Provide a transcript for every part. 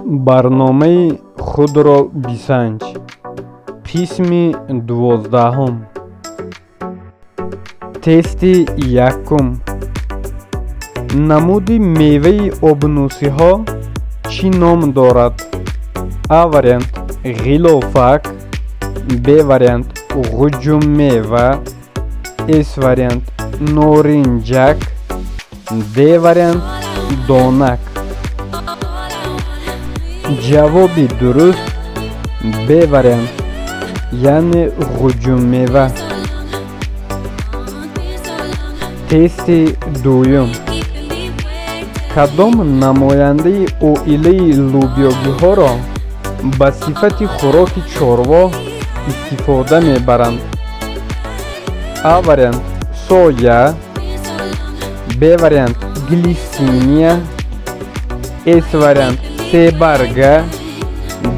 Барномаи худро бисанҷ. Қисми 12. Тести якум. Намуди меваи обнӯсиҳо чӣ ном дорад? А вариант ғилофак, Б вариант ғуҷуммева, С вариант норинҷак, Д вариант донак. Ҷавоби дуруст Б вариант, яъне ғуҷуммева. Тести дуюм. Кадом намояндаи оилаи лӯбиёгиҳоро ба сифати хӯроки чорво истифода мебаранд? А вариант соя, Б вариант глисиния, С вариант себарга,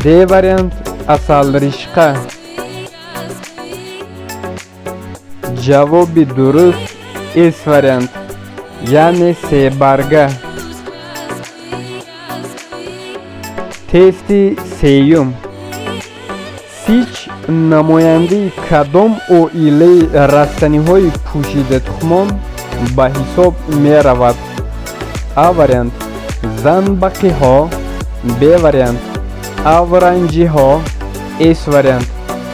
Д вариант асалришқа. Ҷавоби дуруст С вариант, яъне себарга. Тести сеюм. Сич намояндаи кадом оилаи растаниҳои пӯшидатухмон ба ҳисоб меравад? А вариант занбақиҳо, Б вариант авранҷиҳо, С вариант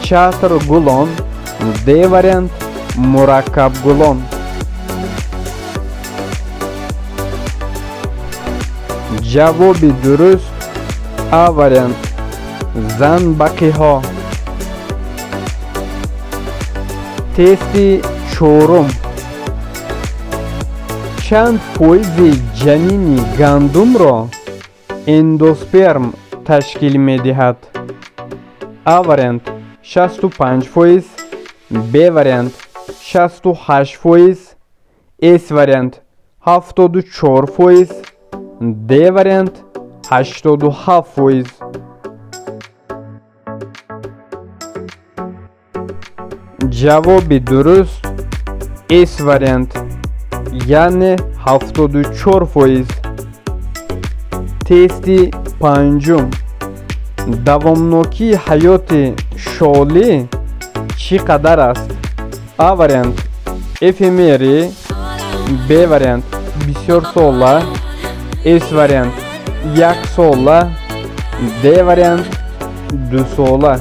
чатргулон, Д вариант мураккабгулон. Ҷавоби дуруст А вариант занбақиҳо. Тести чорум. Чанд фоизи ҷанини гандумро эндосперм ташкил медиҳад? А вариант 65%, Б вариант 68%, С вариант 74%, Д вариант 87%. Ҷавоби дуруст С вариант, яъне 74%. Тести панҷум. Давомнокии ҳаёти шолӣ чӣ қадар аст? А вариант эфемерӣ, Б вариант бисёрсола, С вариант яксола, Д вариант дусола.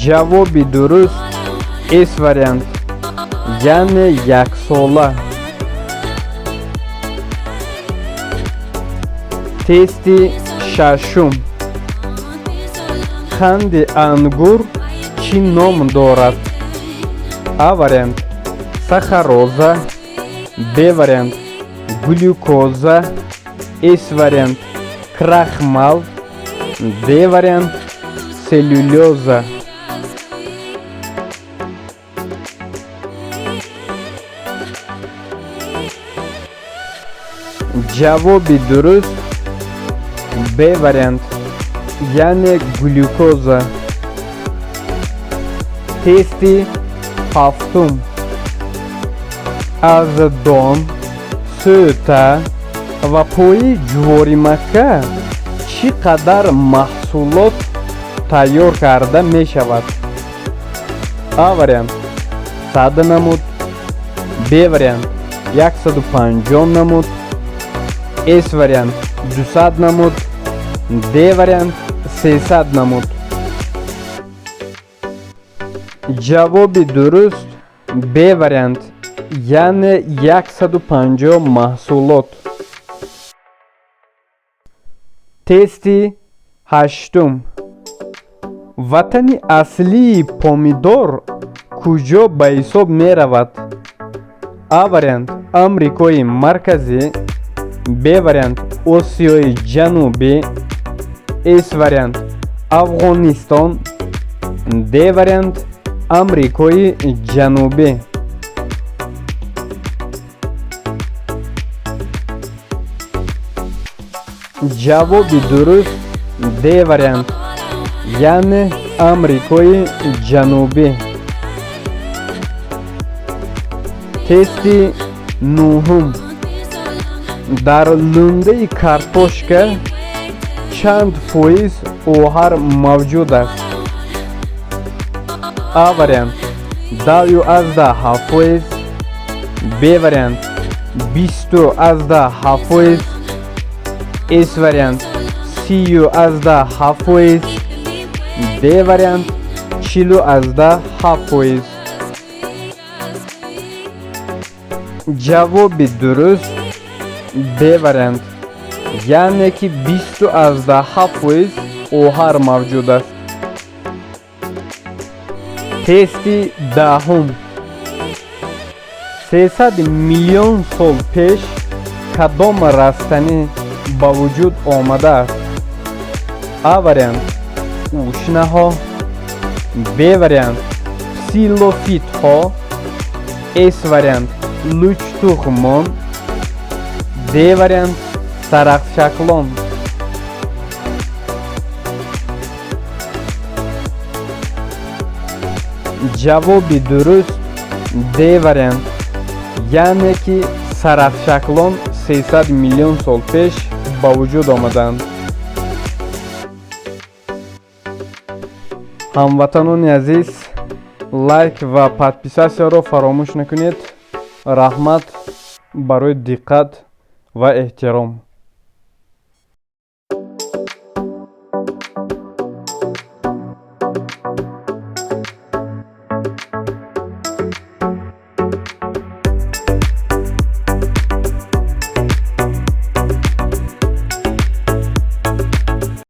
Ҷавоби дуруст С вариант, яъне яксола. Тести шашум. Қанди ангур чӣ ном дорад? А вариант сахароза, Б вариант глюкоза, С вариант крахмал, Д вариант целлюлоза. Ҷавоби дуруст Б вариант, яъне глюкоза. Тести ҳафтум. Аз дон, сӯта ва пои ҷуворимакка чӣ қадар маҳсулот тайёр карда мешавад? А вариант 100 намуд, Б вариант 150 намуд, С вариант 200 намуд, Д вариант 300 намуд. Ҷавоби дуруст Б вариант, яъне 150 маҳсулот. Тести ҳаштум. Ватани аслии помидор куҷо ба ҳисоб меравад? А вариант Амрикои Марказӣ, Б вариант Осиёи Ҷанубӣ, С вариант Афғонистон, Д вариант Амрикои Ҷанубӣ. Ҷавоби дуруст Д вариант, яъне Амрикои Ҷанубӣ. Тести нуҳум: дар лундаи картошка чанд фоиз оҳар мавҷуд аст? А вариант 10,7%, Б вариант 20,7%, С вариант 30,7%, Д вариант 40,7%. Ҷавоби дуруст Б вариант, яъне ки 20,7% оҳар мавҷуд аст. Тести даҳум: 300 миллион сол пеш кадом растанӣ ба вуҷуд омадааст? А вариант ушнаҳо, Б вариант псилофитҳо, С вариант лучтухмон, Д вариант сарахтшаклон. Ҷавоби дуруст Д вариант, яъне ки сарахтшаклон 300 миллион сол пеш ба вуҷуд омаданд. Ҳамватанони азиз, лайк ва подписатсияро фаромӯш накунед. Раҳмат барои диққат ва эҳтиром.